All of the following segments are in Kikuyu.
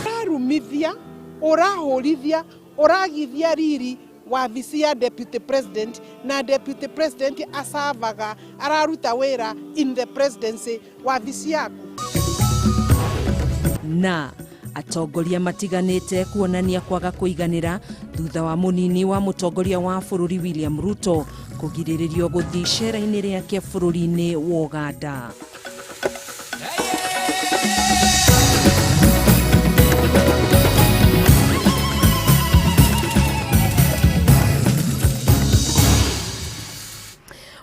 Ũrarumithia, ũrahũrithia, ũragithia riri wabici ya deputy president na deputy president acavaga araruta wĩra in the presidency wabici yaku. Na atongoria matiganĩte kuonania kwaga kũiganĩra thutha wa mũnini wa mũtongoria wa bũrũri William Ruto kũgirĩrĩrio gũthiĩ icera-inĩ rĩake bũrũri-inĩ wa Ũganda.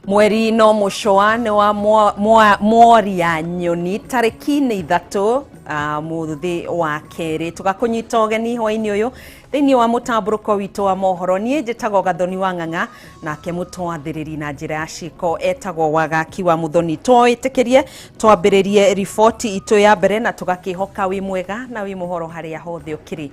Mweri no mũcũa nĩ wa mworia nyoni tarĩki nĩ 3 mũthĩ wa kerĩ tũgakũnyita ũgeni hwainĩ ũyũ thĩinĩ wa mũtambũrũko witũ wa mohoro. Niĩ njĩtagwo Gathoni wa Ng'ang'a, nake mũtwathĩrĩri na njĩra ya ciĩko etagwo Wagaki wa Mũthoni. Twĩtĩkĩrie twambĩrĩrie riboti itũ ya mbere na tũgakĩhoka wĩ mwega na wĩ mũhoro harĩa hothe ũkĩrĩ.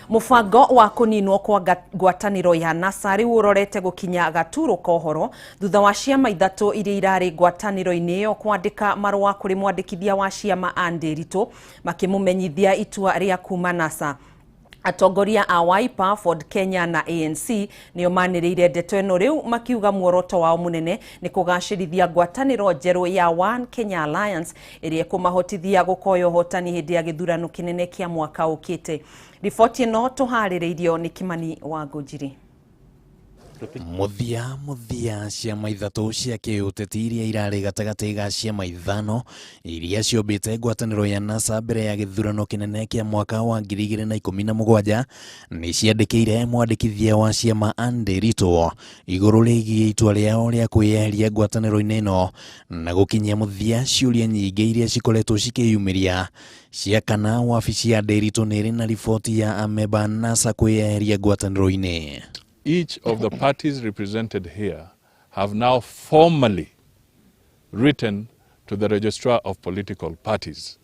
Mũbango wa kũninwo kwa ngwatanĩro ya NASA rĩu ũrorete gũkinya gaturo ka ũhoro thutha wa ciama 3 iria irarĩ ngwatanĩro-inĩ ĩyo kwandĩka marũa kũrĩ mwandĩkithia wa ciama Ann Ndiritu makĩmũmenyithia itua rĩa kuma NASA. Atongoria a Wiper, Ford Kenya na ANC nĩo manĩrĩire ndeto ĩno rĩu makiuga muoroto wao mũnene nĩ kũgacĩrithia ngwatanĩro njerũ ya One Kenya Alliance ĩrĩa ĩkũmahotithia gũkoya ũhotani hĩndĩ ya gĩthurano kĩnene kĩa mwaka ũkĩte. Riboti ĩno tũharĩrĩirio nĩ Kimani wa Ngũnjiri. Mũthia mũthia ciama 3 cia kĩũteti iria irarĩ gatagatĩ ga ciama 5 iria ciombĩte ngwatanĩro ya NASA mbere ya gĩthurano kĩnene kĩa mwaka wa 2017 nĩ ciandĩkĩire mwandĩkithia wa ciama Ann Ndiritu igũrũ rĩgiĩ itua rĩao rĩa kwĩyeheria ngwatanĩro-inĩ ĩno na gũkinyia mũthia ciũria nyingĩ iria cikoretwo cikĩyumĩria cia kana wabici ya Ndiritu nĩ ĩrĩ na riboti ya amemba NASA kwĩyeheria ngwatanĩro-inĩ. Each of the parties represented here have now formally written to the Registrar of Political Parties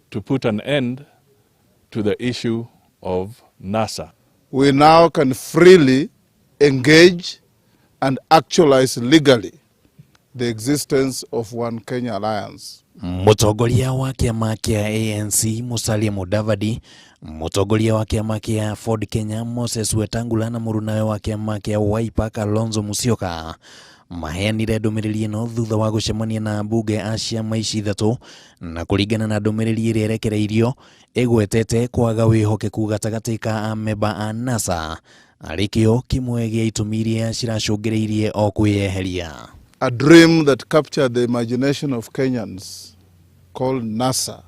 to put an end to the issue of NASA. We now can freely engage and actualize legally the existence of One Kenya Alliance. Mũtongoria wa kĩama kĩa ANC Musalia Mudavadi, mũtongoria wa kĩama kĩa Ford Kenya Moses Wetangula na mũrunawe wa kĩama kĩa Wiper Kalonzo Musyoka maheanire ndũmĩrĩri ĩno thutha wa gũcemania na ambunge a ciama ici 3 na kũringana na ndũmĩrĩri ĩrĩa ĩrekereirio ĩgwetete kwaga wĩhokeku gatagatĩ ka amemba a NASA arĩ kĩo kĩmwe gĩa itũmi iria ciracũngĩrĩirie o kwĩyeheria. A dream that captured the imagination of Kenyans called NASA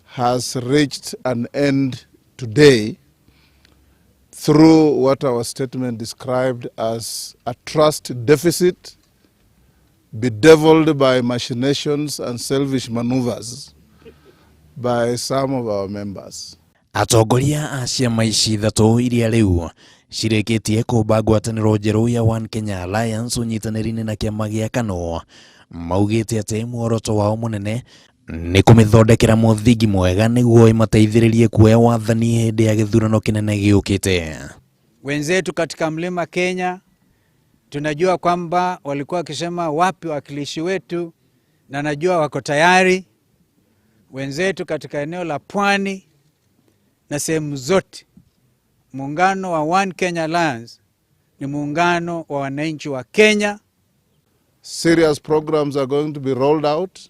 has reached an end today through what our statement described as a trust deficit bedeviled by machinations and selfish maneuvers by some of our members. Atongoria a ciama ici 3 iria rĩu cirĩkĩtie kũmba ngwatanĩro njerũ ya One Kenya Alliance ũnyitanĩri-inĩ na kĩama gĩa KANU maugĩte atĩ muoroto wao mũnene nĩ kũmĩthondekera mũthingi mwega nĩguo ĩmateithĩrĩrie kuoya wathani hĩndĩ ya gĩthurano kĩnene gĩũkĩte. Wenzetu katika Mlima Kenya tunajua kwamba walikuwa wakisema wapi wakilishi wetu, na najua wako tayari. Wenzetu katika eneo la Pwani na sehemu zote, muungano wa One Kenya Alliance ni muungano wa wananchi wa Kenya. Serious programs are going to be rolled out,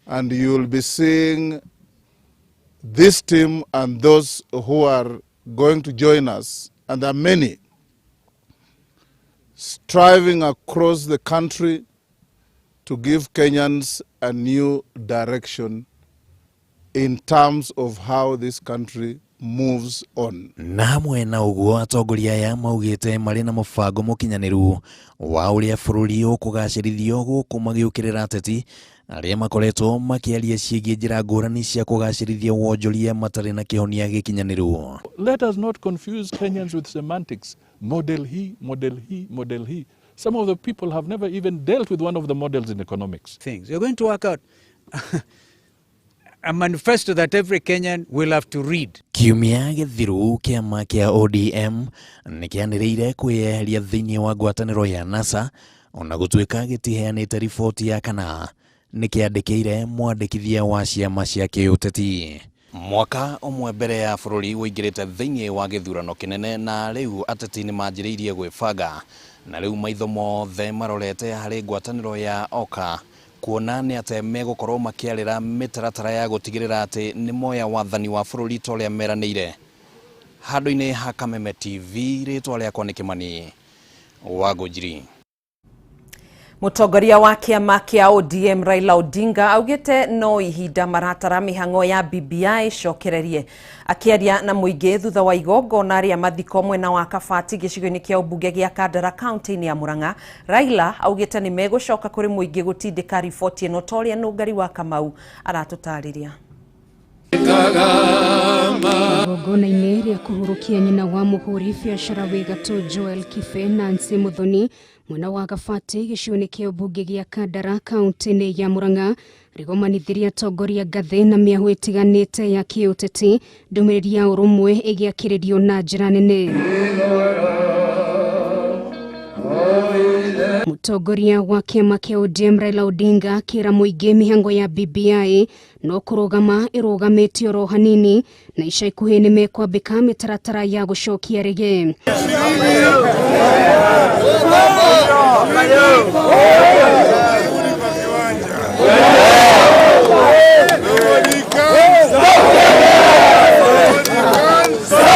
and you will be seeing this team and those who are going to join us, and there are many, striving across the country to give Kenyans a new direction in terms of how this country moves on. Na hamwe na ũguo atongoria aya maugĩte marĩ na mũbango mũkinyanĩru wa ũrĩa bũrũri ũkũgacĩrithio gũkũ magĩũkĩrĩra ateti arĩa makoretwo makĩaria ciĩgiĩ njĩra ngũrani cia kũgacĩrithia wonjoria matarĩ na kĩhonia gĩkinyanĩru. Let us not confuse Kenyans with semantics. Model he, model he, model he. Some of the people have never even dealt with one of the models in economics. Things. You're going to work out a manifesto that every Kenyan will have to read. Kiumia gĩthiru kĩama kĩa ODM nĩkĩanĩrĩire kwĩyeheria thĩinĩ wa ngwatanĩro ya NASA ona gũtuĩka gĩtiheanĩte riboti ya kana Nĩ kĩandĩkĩire mwandĩkithia wa ciama cia kĩũteti. Mwaka ũmwe mbere ya bũrũri ũingĩrĩte thĩinĩ wa gĩthurano kĩnene, na rĩu ateti nĩ manjĩrĩirie gwĩbanga, na rĩu maitho mothe marorete harĩ ngwatanĩro ya OKA kuona nĩ atĩ megũkorwo makĩarĩra mĩtaratara ya gũtigĩrĩra atĩ nĩ moya wathani wa bũrũri ta ũrĩa meranĩire. Handũ-inĩ ha Kameme TV, rĩtwa rĩakwa nĩ Kĩmani wa Ngũnjiri. Mũtongoria wa kĩama kĩa ODM Raila Odinga augĩte no ihinda maratara mĩhang'o ya BBI ĩcokererie. Akĩaria na mũingĩ thutha wa igongona rĩa mathiko mwena wa Kabati gĩcigo-inĩ kĩa ũmbunge gĩa Kandara kaunti-inĩ ya Murang'a, Raila augĩte nĩ megũcoka kũrĩ mũingĩ gũtindĩka riboti ĩno ta ũrĩa Nũngari wa Kamau aratũtarĩria. Igongona-inĩ rĩa kũhurũkia nyina wa mũhũri biacara wĩ gatũ Joel Kibe Nancy Muthoni mwena wa Kabati gĩcigo-inĩ kĩa ũmbunge gĩa Kandara kaunti-inĩ ya Murang'a rigomanithirie atongoria ngathĩ na mĩahũ ĩtiganĩte ya kĩũteti, ndũmĩrĩri ya ũrũmwe ĩgĩakĩrĩrio na njĩra nene. Mũtongoria wa kĩama kĩa ODM Raila Odinga akĩra mũingĩ mĩhango ya BBI no kũrũgama ĩrũgamĩtio oro hanini na ica ikuhĩ nĩ mekwambĩka mĩtaratara ya gũcokia rĩgĩ.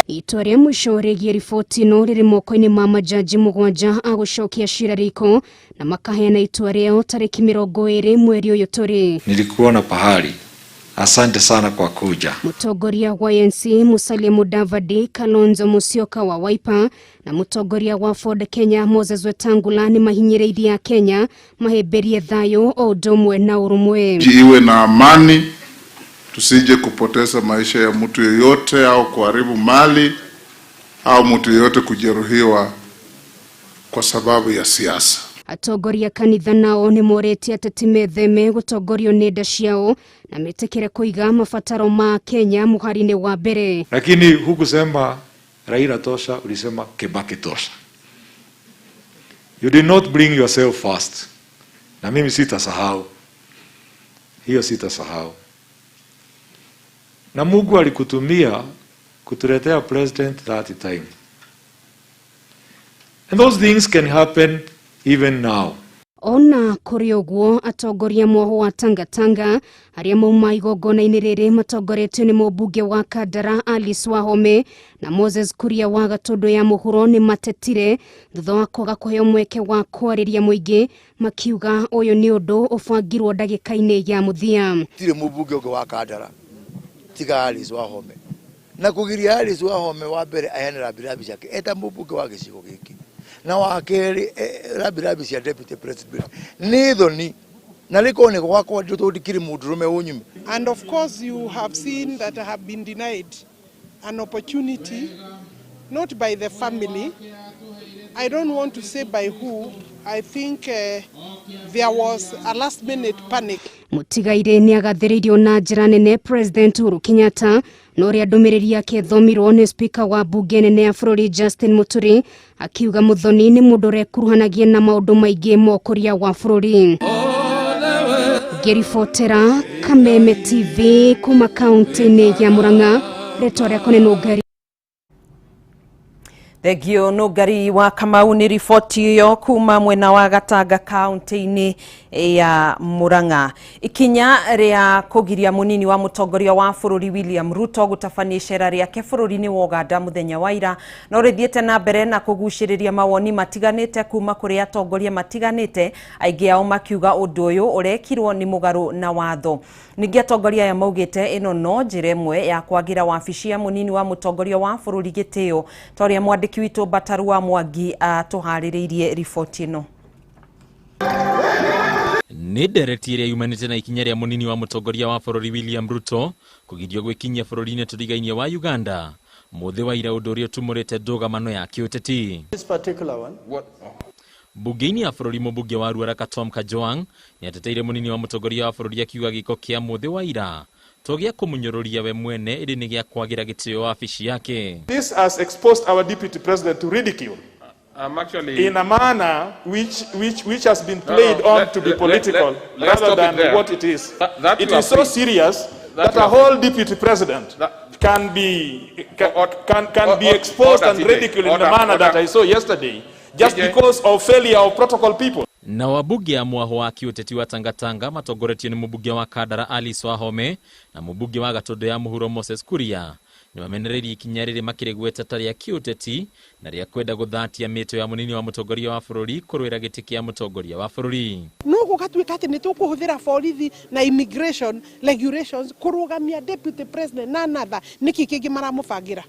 Itua rĩa mũico rĩgiĩ riboti ĩno rĩrĩ moko-inĩ ma majaji 7 a gũcokia cira riko na makaheana itua rĩao tarĩki 20 mweri ũyũ tũrĩ. Nilikuona pahali. Asante sana kwa kuja. Mũtongoria wa ANC Musalia Mudavadi, Kalonzo Musyoka wa Wiper na mũtongoria wa Ford Kenya Moses Wetangula nĩ mahinyĩrĩirie a Kenya mahĩmbĩrie thayũ o ũndũ ũmwe na ũrũmwe. Iwe na amani, tusije kupoteza maisha ya mtu yeyote au kuharibu mali au mtu yeyote kujeruhiwa kwa sababu ya siasa. Atongoria kanitha nao nĩ morĩtie ateti metheme gũtongorio nĩ nda ciao na metĩkĩre kũiga mabataro ma Kenya mũhari-inĩ wa mbere. Lakini hukusema Raila tosha, ulisema Kibaki tosha. You did not bring yourself first. Na mimi sitasahau. Hiyo sitasahau. Na Mungu alikutumia kutuletea president that time. And those things can happen even now. Ona kũrĩ ũguo atongoria mwoho wa Tangatanga arĩa mauma igongona-inĩ rĩrĩ matongoretio nĩ mũmbunge wa Kandara Alice Wahome na Moses Kuria wa Gatũndũ ya mũhuro nĩ matetire thutha wa kwaga kũheo mweke wa kwarĩria mũingĩ, makiuga ũyũ nĩ ũndũ ũbangirwo ndagĩka-inĩ ya mũthia. Tirĩ mũmbunge ũngĩ wa Kandara tiga Alice Wahome, na kũgiria Alice Wahome wa mbere aheane rambirambi ciake eta mũmbunge wa gĩcigo gĩkĩ, na wa kerĩ rambirambi cia deputy president nĩ thoni na rĩkorwo nĩ gwakwa tondũ ndikĩrĩ mũndũrũme ũnyume. And of course you have seen that I have been denied an opportunity, not by the family, I don't want to say by who. I think there was a last minute panic. Mũtigaire nĩ agathĩrĩirio na njĩra nene President Uhuru Kenyatta na ũrĩa ndũmĩrĩri yake ĩthomirwo nĩ Speaker wa mbunge nene ya bũrũri Justin Muturi akiuga Muthoni nĩ mũndũ ũrekuruhanagia na maũndũ maingĩ ma ũkũria wa bũrũri. Ngĩribotera Kameme TV kuma kaunti-inĩ ya Murang'a, rĩtwa rĩakwa nĩ Nũngari. Thengio Nũngari wa Kamau nĩ riboti ĩyo kuma mwena wa Gatanga kaunti-inĩ ya Murang'a. Ikinya rĩa kũgiria mũnini wa mũtongoria wa bũrũri William Ruto gũtabania icera rĩake bũrũri-inĩ wa Uganda mũthenya wa ira no rĩthiĩte na mbere na kũgucĩrĩria mawoni matiganĩte kuma kũrĩ atongoria matiganĩte, aingĩ ao makiuga ũndũ ũyũ ũrekirwo nĩ mũgarũ na watho. Ningĩ atongoria aya maugĩte ĩno no njĩra ĩmwe ya kwagĩra wabici ya mũnini wa mũtongoria wa bũrũri gĩtĩo, ta ũrĩa mwandĩki witũ Bataru wa Mwangi atũharĩrĩirie riboti ĩno. Nĩ ndereti ĩrĩa yumanĩte na ikinya rĩa mũnini wa mũtongoria wa bũrũri William Ruto kũgirio gwĩkinyia bũrũri-inĩ tũrigainie wa Uganda mũthĩ wa ira, ũndũ ũrĩa ũtumũrĩte ndũgamano ya kĩũteti. Mbunge-inĩ ya bũrũri mũmbunge wa Ruaraka Tom Kajwang' nĩateteire mũnini wa mũtongoria wa bũrũri akiuga gĩko kĩa mũthĩ wa ira to gĩa kũmũnyũrũria we mwene ĩndĩ nĩ gĩa kwagĩra gĩtĩo wabici yake. This has exposed our deputy president to ridicule. I'm actually in a manner which has been No, played no, on let- to be let- political let's rather stop it than there. what it is. That It you is are so free. serious That that you a are free. whole deputy president can be can be exposed order, and TJ. ridiculed in the Order, manner that order. I saw yesterday, just TJ. because of failure of protocol people. Na wabunge a mwaho wa kĩũteti wa Tangatanga matongoretio nĩ mũmbunge wa Kandara Alice Wahome na mũmbunge wa Gatũndũ ya Mũhuro Moses Kuria nĩ mamenereirie ikinya rĩrĩ makĩrĩgweta ta rĩa kĩũteti na rĩa kwenda gũthatia mĩto ya mũnini wa mũtongoria wa bũrũri kũrũĩra gĩtĩ kĩa mũtongoria wa bũrũri. No gũgatuĩka atĩ nĩ tũkũhũthĩra borithi na immigration regulations kũrũgamia deputy president na another. Nĩkĩ kĩngĩ maramũbangĩra?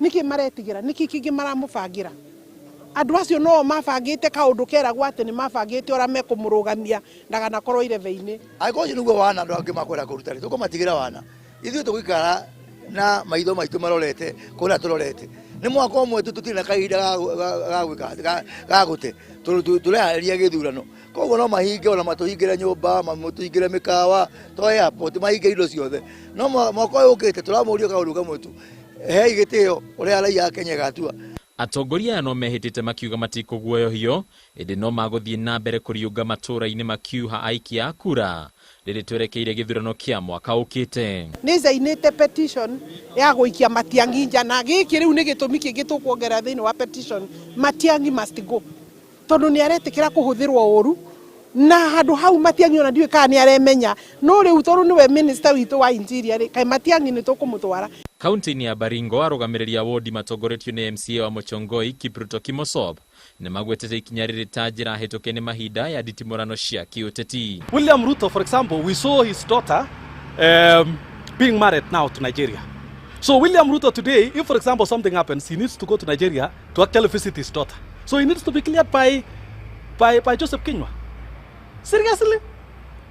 Nĩkĩ maretigĩra? Nĩkĩ kĩngĩ maramũbangĩra? Andũ acio no mabangĩte kaũndũ keragwo atĩ nĩ mabangĩte ũrĩa mekũmũrũgamia ndaganakorwo irebe-inĩ. Angĩkorwo ũcio nĩguo wana andũ angĩ makwenda kũruta rĩ, tũkũmatigĩra wana. Ithuĩ tũgũikara na maitho maitũ marorete kũrĩa tũrorete. Nĩ mwaka ũmwe tu tũtirĩ na kahinda ga gwĩka atĩ, ga gũte. Tũreharĩria gĩthurano. Koguo no mahinge ona matũhingĩre nyũmba, matũhingĩre mĩkawa, to airport, mahinge indo ciothe. No mwaka ũyũ ũkĩte tũramũria kaũndũ kamwe tu. Hei gĩtĩo ũrĩa raia a Kenya ĩgatua. Atongoria aya no mehĩtĩte makiuga matikũguoyohio ĩndĩ no magũthiĩ na mbere kũriũnga matũũra-inĩ makiuha aikia a kura rĩrĩ twerekeire gĩthurano kĩa mwaka ũkĩte. Nĩ njainĩte petition ya gũikia Matiang'i nja, na gĩkĩ rĩu nĩ gĩtũmi kĩngĩ tũkuongerera thĩinĩ wa petition. Matiang'i must go, tondũ nĩ aretĩkĩra kũhũthĩrwo ũru na handũ hau Matiang'i ona ndiũĩ kana nĩ aremenya, no rĩu tondũ nĩwe minister witũ wa interior rĩ, kaĩ Matiang'i nĩ tũkũmũtwara. Kaunti-inĩ ya Baringo arũgamĩrĩri a wodi matongoretio nĩ MCA wa Mochongoi Kipruto Kimosop nĩ magwetete ikinya rĩrĩ ta njĩra hĩtũke nĩ mahinda ya nditimũrano cia kĩũteti. William Ruto, for example, we saw his daughter being married now to Nigeria. So William Ruto today, if for example something happens, he needs to go to Nigeria to actually visit his daughter. So he needs to be cleared by Joseph Kinyua. Seriously?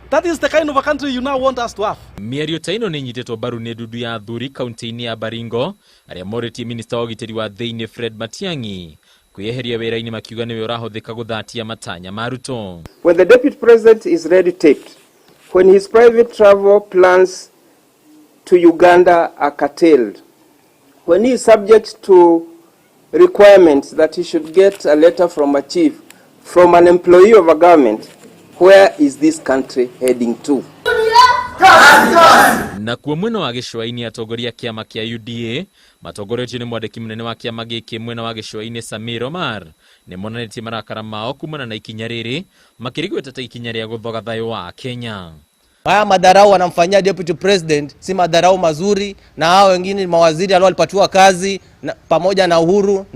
That is the kind of a country you now want us to have. Mĩario ta ĩno nĩ ĩnyitĩtwo mbaru nĩ ndundu ya athuri kaunti-inĩ ya Baringo arĩa morĩtie minista wa ũgitĩri wa thĩinĩ Fred Matiang'i kwĩyeheria wĩra-inĩ makiuga nĩwe ũrahũthĩka gũthatia matanya ma Ruto. When the deputy president is red taped, when his private travel plans to Uganda are curtailed, when he is subject to requirements that he should get a letter from a chief, from an employee of a government, where is this country heading to? Nakuo mwena wa gĩcũa-inĩ atongoria a kĩama kĩa UDA matongoretio nĩ mwandĩki mũnene wa kĩama gĩkĩ mwena wa gĩcũa-inĩ Samir Omar nĩ monanĩtie marakara mao kumana na ikinya rĩrĩ makĩrĩgweta ta ikinya rĩa gũthoga thayũ wa Kenya. Haya madharau wanamfanyia deputy president si madharau mazuri, na hao wengine mawaziri ambao walipatiwa kazi na, pamoja na Uhuru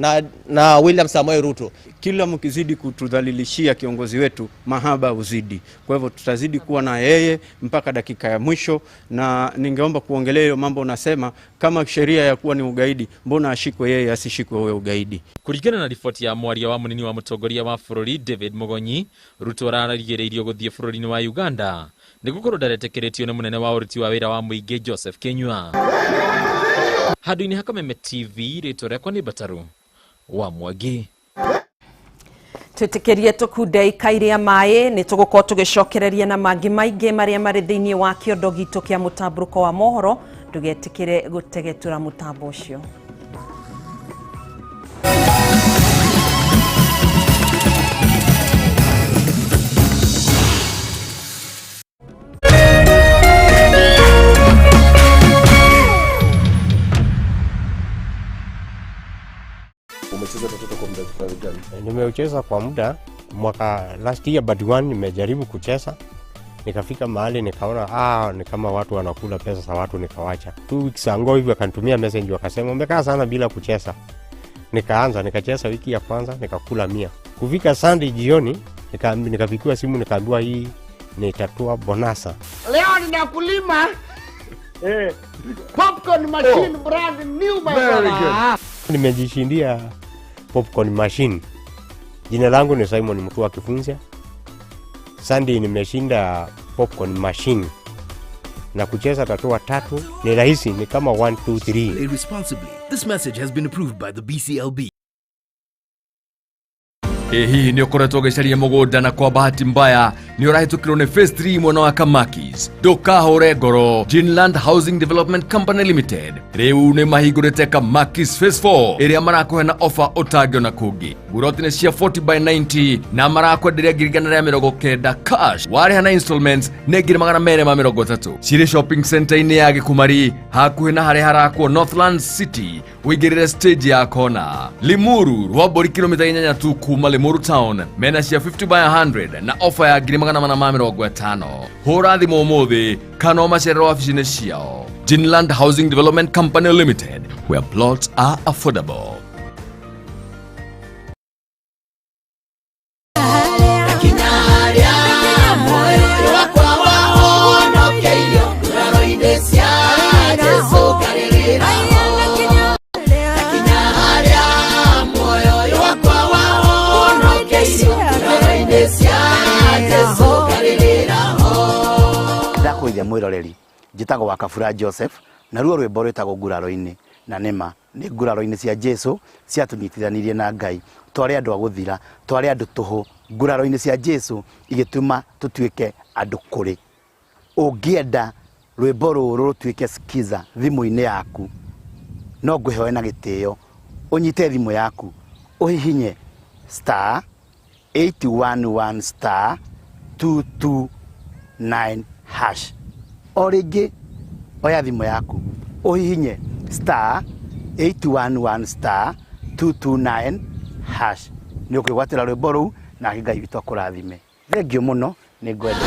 na William Samoei Ruto. Kila mkizidi kutudhalilishia kiongozi wetu, mahaba uzidi. Kwa hivyo tutazidi kuwa na yeye mpaka dakika ya mwisho, na ningeomba kuongelea hiyo mambo unasema kama sheria ya kuwa ni ugaidi, mbona ashikwe yeye asishikwe huyo ugaidi? Kũringana na riboti ya mwaria wa mũnini wa mũtongoria wa bũrũri David Mugonyi, Ruto ararigĩrĩirio gũthiĩ bũrũri-inĩ wa Uganda nĩ gũkorwo ndaretĩkĩrĩtio nĩ mũnene wa ũruti wa wĩra wa mũingĩ Joseph Kinyua. Handũ-inĩ ha Kameme TV, rĩtwa rĩakwa nĩ Mbataru wa Mwangi. Twĩtĩkĩrie tũkunde ikairia maĩ nĩ tũgũkorwo tũgĩcokereria na mangĩ maingĩ marĩa marĩ thĩinĩ wa kĩondo gitũ kĩa mũtambũrũko wa mohoro. Ndũgetĩkĩre gũtegetũra mũtambo ũcio. Umecheza watoto kwa muda gani? Nimecheza kwa muda mwaka last year but one nimejaribu kucheza, nikafika mahali nikaona ni kama watu wanakula pesa za watu, nikawacha. 2 weeks ago hivi wakanitumia message wakasema umekaa sana bila kucheza. Nikaanza nikacheza wiki ya kwanza nikakula 100. Kufika Sunday jioni nikapigiwa simu nikaambiwa hii ni tatua bonasa. Leo ninakulima. Popcorn machine brand new my Very brother. good. Nimejishindia popcorn machine. Jina langu ni Simon Mutua Kifunzia. Sunday nimeshinda popcorn machine. Na kucheza tatua 3 ni rahisi, ni kama 1 2 3. Play responsibly. This message has been approved by the BCLB. Ĩ hihi nĩ ũkoretwo ũgĩcaria mũgũnda na kwa bahati mbaya Nĩ ũrahĩtũkĩrwo nĩ phase 3 mwena wa Kamakis. Ndũkahũre ngoro. Ginland Housing Development Company Limited rĩu nĩ mahingũrĩte Kamakis phase 4 ĩrĩa marakũhe na offer ũtangĩona kũngĩ. Buroti nĩ cia 40 by 90 na marakwenderia 190,000 cash. Warĩha na installments nĩ 230,000. Cirĩ shopping center-inĩ ya Gĩkumari hakuhĩ na harĩa harakwo Northland City ũingĩrĩre stage ya kona. Limuru Rwambũri kilomita 8 tu kuma Limuru town mena cia 50 by 100 na ofa ya 450,000. Hũra thimũ ũmũthĩ kana ũmacerere wabici-inĩ ciao. Ginland Housing Development Company Limited, where plots are affordable. Ndakũithia mwĩroreri njĩtagwo wa Kabura Joseph naruo rwĩmbo rwĩtagwo nguraro-inĩ na nĩma nĩ nguraro-inĩ cia Jesu ciatũnyitithanirie na Ngai twarĩ andũ a gũthira twarĩ andũ tũhũ nguraro-inĩ cia Jesu igĩtũma tũtuĩke andũ kũrĩ. Ũngĩenda rwĩmbo rũrũ rũtuĩke skiza thimũ-inĩ yaku no ngũhe na gĩtĩo ũnyite thimũ yaku ũhihinye star 811 star 229 hash. O rĩngĩ oya thimũ yaku ũhihinye star 811 star 229 hash nĩ ũkwĩgwatĩra rwĩmbo rũu nake Ngai witũ akũrathime. Thengiũ mũno nĩ ngwendete.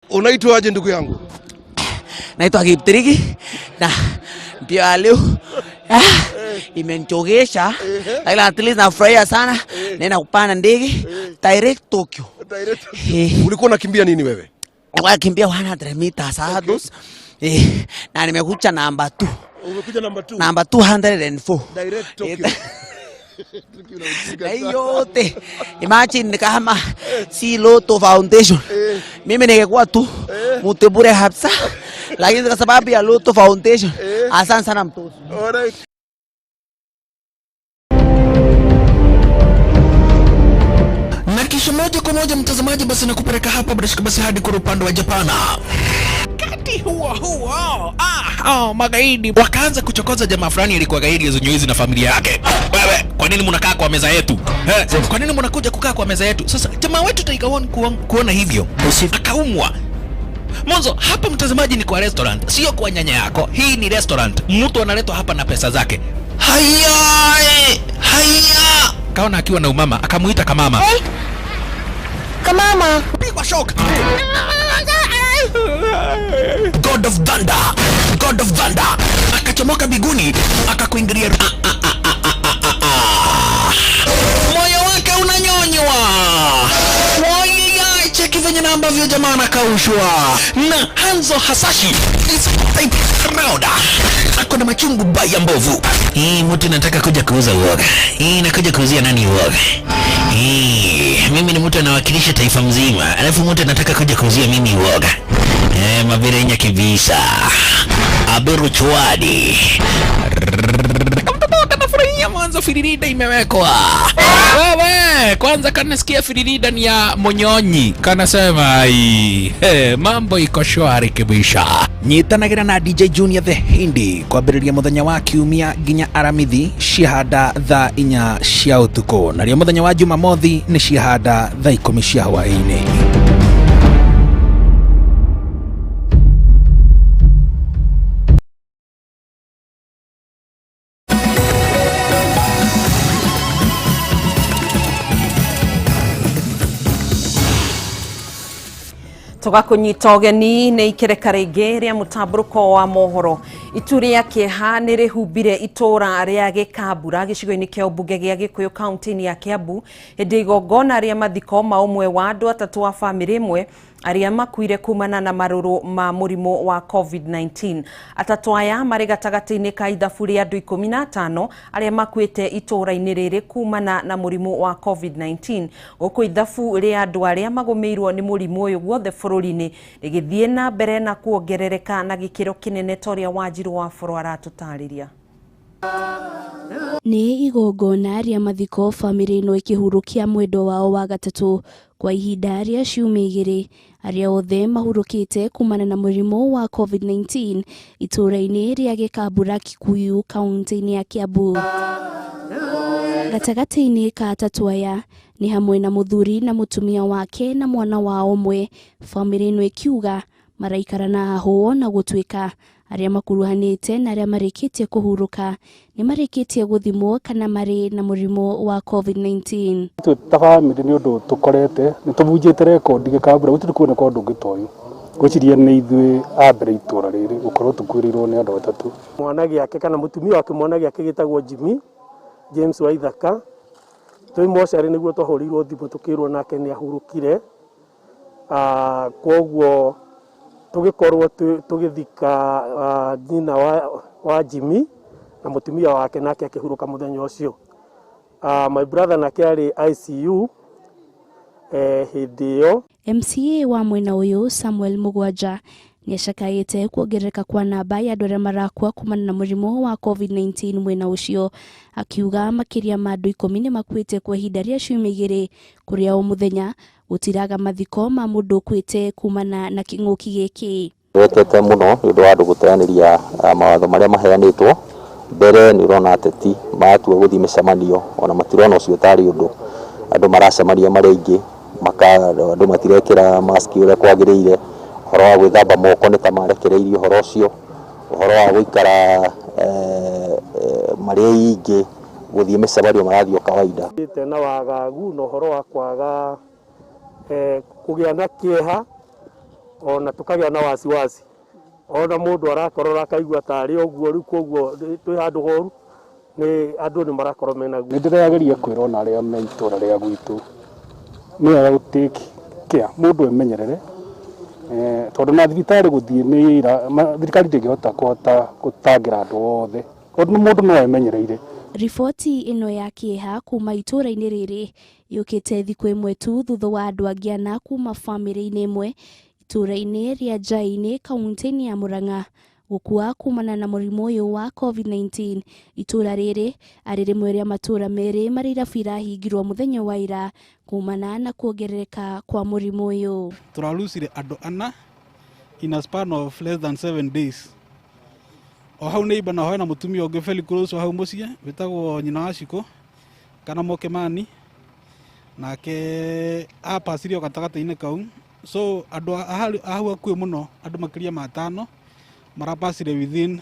Unaitwa aje ndugu yangu? Naitwa Kiptiriki na mbio ya leo imenichogesha, lakini at least nafurahia sana. Naenda kupanda ndege direct Tokyo. Ulikuwa unakimbia nini wewe? Nilikuwa nakimbia 100 meters hurdles. Na nimekuja namba 2. Umekuja namba 2? Namba 204. Direct Tokyo. Na yote imagine kama si Lotto Foundation mimi ningekuwa tu mtu bure kabisa, lakini kwa sababu ya Lotto Foundation. Asante sana mtoto. Alright. Na kisha moja kwa moja mtazamaji, basi nakupeleka hapa bila shaka basi hadi kwa upande wa Japana. Kati huo huo magaidi wakaanza kuchokoza jamaa fulani alikuwa gaidi hizi na familia yake. Wewe, kwa nini mnakaa kwa meza yetu? Kwa nini mnakuja kukaa kwa meza yetu? Sasa jamaa wetu Tiger One kuona hivyo akaumwa. Mwanzo hapa mtazamaji ni kwa restaurant, sio kwa nyanya yako. Hii ni restaurant. Mtu analetwa hapa na pesa zake. Haya, haya. Kaona akiwa na umama, akamuita kamama. Hey. Kamama. Pigwa shock. God of Thunder. God of Thunder. Akachomoka biguni, akakuingilia. Moyo wake unanyonywa. Cheki venye na ambavyo jamaa anakaushwa. Na Hanzo Hasashi is type round. Ako na machungu baya mbovu. Hii mtu nataka kuja kuuza uoga. Hii nakuja kuuzia nani uoga? Hii mimi ni mtu anawakilisha taifa mzima. Alafu mtu anataka kuja kuuzia mimi uoga. Mabirenya kibisa. Aberu chwadi. Mtoto kanafurahia mwanzo firirida imewekwa. Wewe, kwanza kanasikia firirida ni ya monyonyi. Kanasema ai, mambo iko shwari kibisha. Nyitanagira na DJ Junior the Hindi kwambĩrĩria mũthenya wa kiumia nginya aramithi ciahanda thaa 4 cia ũtukũ, narĩo mũthenya wa Jumamothi nĩ ciahanda thaa 10 cia hwaĩ-inĩ. Tugakunyita ũgeni nĩ ikereka rĩngĩ rĩa mũtambũrũko wa mohoro. Itu rĩa kĩeha nĩ rĩhumbire itũra rĩa Gĩkambura gĩcigo-inĩ kĩa ũmbunge gĩa Gĩkũyũ kaunti-inĩ ya Kiambu hĩndĩ igongona rĩa mathiko ma ũmwe wa andũ atatũ a bamĩrĩ ĩmwe arĩa makuire kumana na marũrũ ma mũrimũ wa COVID-19. Atatũ aya marĩ gatagatĩ-inĩ ka ithabu rĩa andũ 15 arĩa makuĩte itũũra-inĩ rĩrĩ kumana na mũrimũ wa COVID-19, gũkũ ithabu rĩa andũ arĩa magũmĩirwo nĩ mũrimũ ũyũ guothe bũrũri-inĩ rĩgĩthiĩ na mbere na kuongerereka na gĩkĩro kĩnene ta ũrĩa Wanjiru wa Boro aratũtarĩria. Nĩ igongona rĩa mathiko bamĩrĩ ĩno ĩkĩhurũkia mwendwa wao wa gatatũ kwa ihinda rĩa ciumia igĩrĩ, arĩa othe mahurũkĩte kumana na mũrimũ wa COVID-19 itũũra-inĩ rĩa Gĩkambura Kikuyu kaunti-inĩ ya Kiambu. Gatagatĩ-inĩ ka atatũ aya nĩ hamwe na mũthuri na mũtumia wake na mwana wao ũmwe, bamĩrĩ ĩno ĩkiuga maraikara na hahũ na gũtuĩka arĩa makuruhanĩte na arĩa marĩkĩtie kũhurũka nĩ marĩkĩtie gũthimwo kana marĩ na mũrimũ wa COVID-19. Twĩ ta bamĩrĩ nĩ ũndũ tũkorete nĩ tũbunjĩte rekondi Gĩkambura, gũtirĩ kuoneka ũndũ ũngĩ ta ũyũ. Ngwĩciria nĩ ithuĩ a mbere itũra rĩrĩ gũkorwo tũkuĩrĩirwo nĩ andũ atatũ. Mwana gĩake kana mũtumia wake mwana gĩake gĩtagwo Jimmy James Waithaka, twĩ mocarĩ nĩguo twahũrĩirwo thimũ tũkĩrwo nake nĩ ahurũkire. Koguo tũgĩkorwo tũgĩthika nyina wa Jimmy na mũtumia wake nake akĩhurũka mũthenya ũcio. My brother nake arĩ ICU hĩndĩ ĩyo. MCA wa mwena ũyũ Samuel Mugwanja nĩacakaĩte kuongerereka kwa namba ya andũ arĩa marakua kumana na mũrimũ wa COVID-19 mwena ũcio, akiuga makĩria ma andũ 10 nĩ makuĩte kwa ihinda rĩa ciumia igĩrĩ, kũrĩa o mũthenya gũtiraga mathiko ma mũndũ ũkuĩte kumana na kĩng'ũki gĩkĩ. Wetete mũno nĩ ũndũ wa andũ gũteanĩria mawatho marĩa maheanĩtwo. Mbere nĩ ũrona ateti matua gũthiĩ mĩcemanio ona matirona ũcio tarĩ ũndũ, andũ maracemania marĩ aingĩ, andũ matirekĩra maski ũrĩa kwagĩrĩire, ũhoro wa gwĩthamba moko nĩ ta marekereirie ũhoro ũcio, ũhoro wa gũikara marĩ aingĩ, gũthiĩ mĩcemanio marathiĩ o kawaida. Na wagagu na ũhoro wa kwaga kũgĩa na kĩeha ona tũkagĩa na wasiwasi, ona mũndũ arakorora akaigua tarĩ ũguo rĩu, koguo twĩ handũ horu nĩ andũ nĩ marakorwo mena guo. Nĩ ndĩrageria kwĩrwo na arĩa me itũra rĩa gwitũ nĩ wega gũ take care, mũndũ emenyerere, tondũ na thibitarĩ gũthiĩ nĩ thirikari ndĩngĩhota kũhota gũtangĩra andũ othe, tondũ mũndũ no emenyereire. Riboti ĩno ya kĩeha kuma itũũra-inĩ rĩrĩ yũkĩte thikũ ĩmwe tu thutha wa andũ angĩ ana kuma bamĩrĩ-inĩ ĩmwe itũũra-inĩ rĩa Njainĩ kaunti-inĩ ya Murang'a gũkua kumana na mũrimũ ũyũ wa COVID-19. Itũũra rĩrĩ arĩ rĩmwe rĩa matũũra merĩ marĩa irabu irahingirwo mũthenya wa ira kumana na kuongerereka kwa mũrimũ ũyũ. Tũrarucire andũ ana in a span of less than 7 days. O hau neighbor na hena mũtumia ũngĩ very close o hau mũciĩ wĩtagwo nyina wa Shiko kana Mokemani, nake apacirio gatagatĩ-inĩ kau. So andũ hau hakuhĩ mũno, andũ makĩria ma 5 marapacire within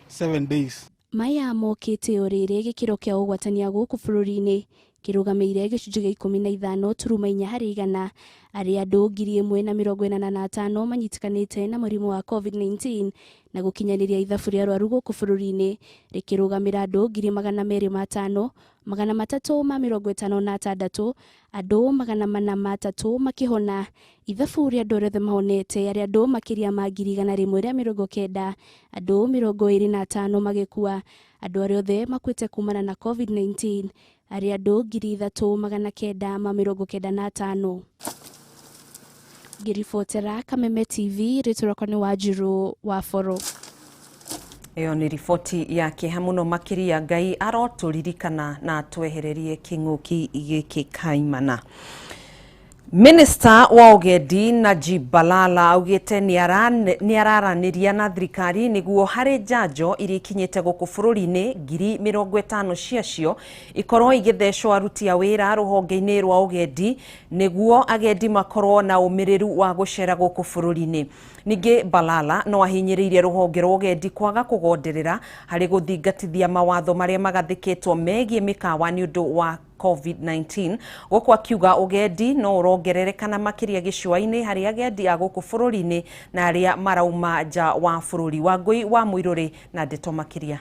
7 days. Maya mokĩte o rĩrĩ gĩkĩro kĩa ũgwatania gũkũ bũrũri-inĩ kĩrũgamĩire gĩcunjĩ gĩa 15.4 harĩ igana, arĩa andũ 1,085 manyitĩkanĩte na mũrimũ wa COVID-19 na gũkinyanĩria ithabu rĩa arwaru gũkũ bũrũri-inĩ rĩkĩrũgamĩra andũ 205 356, andũ 403 makĩhona. Ithabu rĩa andũ othe mahonete arĩa andũ makĩria ma 190, andũ 25 magĩkua. Andũ arĩa othe makuĩte kumana na COVID-19 arĩa andũ 3,995. Ngĩribotera Kameme TV, rĩtwa rĩakwa nĩ Wanjiru wa Boro. Ĩyo nĩ riboti ya kĩeha mũno makĩria. Ngai arotũririkana na atwehererie kĩng'ũki gĩkĩ kaimana. Minister wa ũgendi Najib Balala augĩte nĩ araranĩria na thirikari nĩguo harĩ njanjo iria ikinyĩte gũkũ bũrũri-inĩ 50,000 ciacio ikorwo igĩthecwo aruti a wĩra rũhonge-inĩ rwa ũgendi nĩguo agendi makorwo na ũmĩrĩru wa gũcera gũkũ bũrũri-inĩ. Ningĩ Balala no ahinyĩrĩirie rũhonge rwa ũgendi kwaga kũgonderera harĩ gũthingatithia mawatho marĩa magathĩkĩtwo megiĩ mĩkawa nĩ ũndũ wa COVID-19, gũkũ akiuga ũgendi no ũrongerereka na makĩria gĩcũa-inĩ harĩ agendi a gũkũ bũrũri-inĩ na arĩa marauma nja wa bũrũri. Wangũi wa Mũirũrĩ na ndeto makĩria.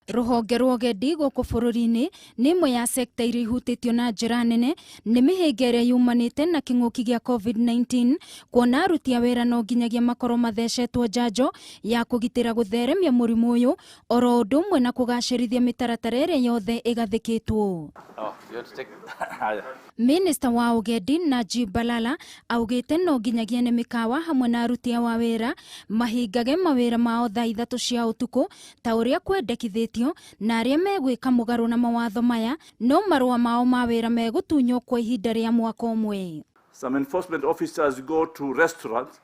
Rũhonge rwa ũgendi gũkũ bũrũri-inĩ nĩ ĩmwe ya sekta iria ihutĩtio na njĩra nene nĩ mĩhĩnga ĩrĩa yumanĩte na kĩng'ũki gĩa COVID-19, kuona aruti a wĩra no nginyagia makorwo mathecetwo njanjo ya kũgitĩra gũtheremia mũrimũ ũyũ oro ũndũ ũmwe na kũgacĩrithia mĩtaratara ĩrĩa yothe ĩgathĩkĩtwo. Minista wa ũgendi Najib Balala augĩte no nginyagia nĩ mĩkawa hamwe na aruti a wĩra mahingage mawĩra mao thaa 3 cia ũtukũ ta ũrĩa kwendekithĩtio, na arĩa megwĩka mũgarũ na mawatho maya no marũa mao ma wĩra megũtunywo kwa ihinda rĩa mwaka ũmwe. Some enforcement officers go to restaurants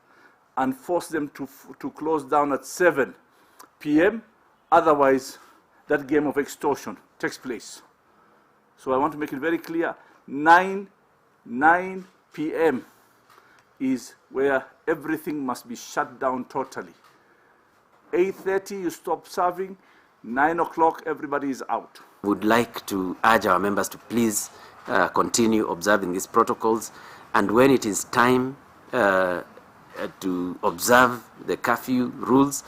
and force them to close down at 7 p.m. Otherwise, that game of extortion takes place. So I want to make it very clear, 9 p.m. is where everything must be shut down totally. 8:30 you stop serving, 9 o'clock everybody is out. We would like to urge our members to please continue observing these protocols, and when it is time to observe the curfew rules,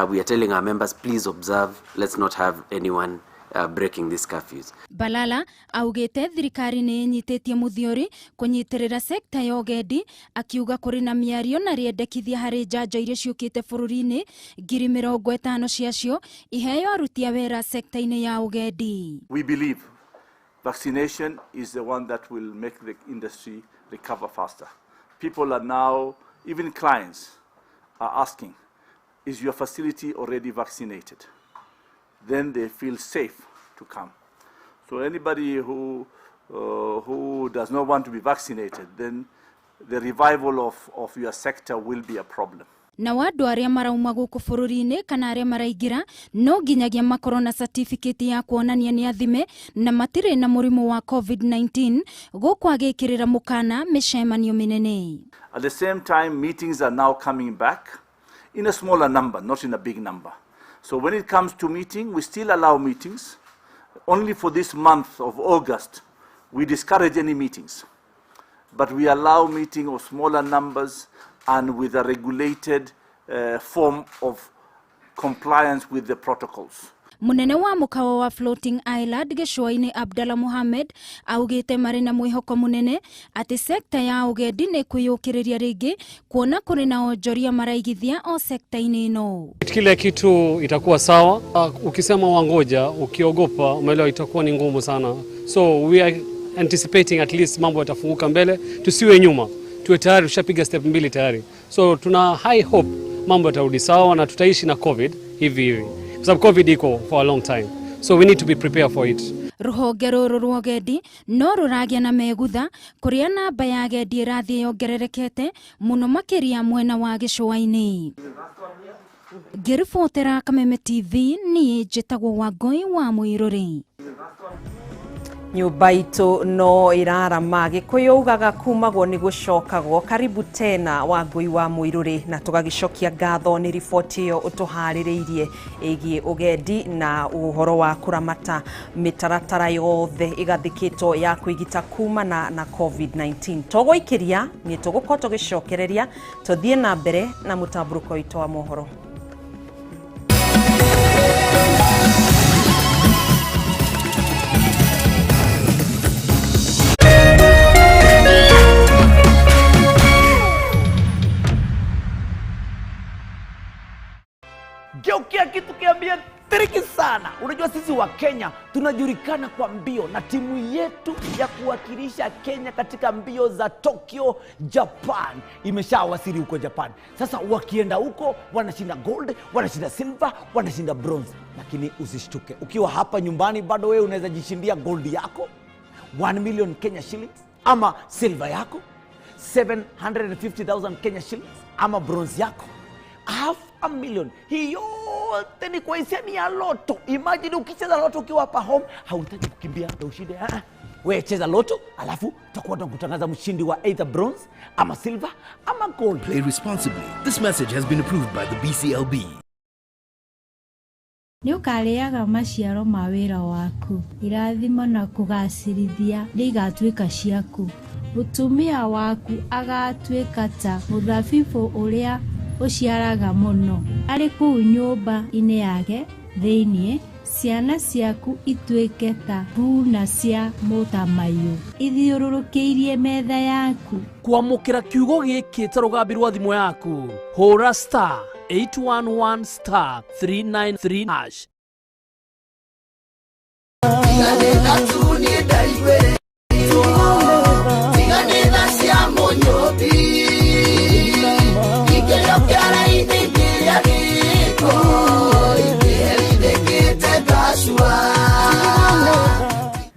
we are telling our members, please observe, let's not have anyone breaking these curfews. Balala augite thirikari ni inyitĩtie muthiori kunyitirira sekta ya ũgendi, akiuga kũrĩ na mĩario na rĩendekithia harĩ njanjo iria ciũkĩte bũrũri-inĩ 50,000 ciacio iheo aruti a wĩra sekta-inĩ ya ũgendi. We believe vaccination is the one that will make the industry recover faster. People are now, even clients are asking, is your facility already vaccinated? Then they feel safe to come. So anybody who does not want to be vaccinated, then the revival of your sector will be a problem. Na andũ arĩa marauma gũkũ bũrũri-inĩ kana arĩa maraingĩra no nginyagia makorwo na certificate ya kuonania nĩ athime na matirĩ na mũrimũ wa COVID-19, gũkũ agĩkĩrĩra mũkana mĩcemanio mĩnene. At the same time, meetings are now coming back in a smaller number, not in a big number. So when it comes to meeting, we still allow meetings. Only for this month of August, we discourage any meetings. But we allow meeting of smaller numbers and with a regulated form of compliance with the protocols. Munene wa mukawa wa Floating Island gĩcũa-inĩ Abdalla Mohamed augĩte marĩ na mwĩhoko munene atĩ sekta ya ũgendi nĩ kwĩyũkĩrĩria rĩngĩ kuona kũrĩ na onjoria maraigithia o sekta-inĩ ĩno. Kila kitu itakuwa sawa. Ukisema wangoja, ukiogopa, umeelewa, itakuwa ni ngumu sana. So we are anticipating at least mambo yatafunguka mbele, tusiwe nyuma. Tuwe tayari, tushapiga step 2 tayari. So tuna high hope mambo yatarudi sawa na tutaishi na COVID hivi hivi. Kwa sababu COVID iko for a long time. So we need to be prepared for it. Ruhonge rũrũ rwa ũgendi no rũragĩa na megutha kũrĩa namba ya agendi ĩrathiĩ yongererekete mũno makĩria mwena wa gĩcũa-inĩ. Ngĩribotera Kameme TV, niĩ njĩtagwo Wangũi wa Mũirũrĩ. Nyũmba itũ no ĩrarama, Gĩkũyũ ugaga kumagwo nĩ gũcokagwo. Karibu tena Wangũi wa Mũirũrĩ, na tũgagĩcokia ngatho nĩ riboti ĩyo ũtũharĩrĩirie ĩgiĩ ũgendi na ũhoro wa kũramata mĩtaratara yothe ĩgathĩkĩtwo ya kwĩgita kumana na COVID-19. Tũgũikĩria nĩ tũgũkorwo tũgĩcokereria, tũthiĩ na mbere na mũtambũrũko witũ wa mohoro. Geukia kitu kiambia tricky sana. Unajua sisi wa Kenya tunajulikana kwa mbio, na timu yetu ya kuwakilisha Kenya katika mbio za Tokyo, Japan imeshawasili huko Japan. Sasa wakienda huko wanashinda gold, wanashinda silver, wanashinda bronze. Lakini usishtuke, ukiwa hapa nyumbani bado wewe unaweza jishindia gold yako 1 million Kenya shillings, ama silver yako 750,000 Kenya shillings, ama bronze yako 500,000. Hii yote ni kwa hisani ya loto. Imagine ukicheza loto ukiwa hapa home, hauhitaji kukimbia ndio ushinde. Wewe cheza loto, alafu tutakuwa tunakutangaza mshindi wa either bronze ama silver ama gold. Play responsibly. This message has been approved by the BCLB. Nĩ ũkarĩaga maciaro ma wĩra waku, irathimo na kũgacĩrithia nĩ igatuĩka ciaku. Mũtumia waku agatuĩka ta mũthabibũ ũrĩa ũciaraga mũno, arĩ kũu nyũmba-inĩ yake thĩinĩ, Ciana ciaku ituĩke ta thuuna cia mũtamaiyũ ithiũrũrũkĩirie metha yaku. Kwamũkĩra kiugo gĩkĩ ta rũgambi rwa thimũ yaku, hũra star 811 star 393 hash.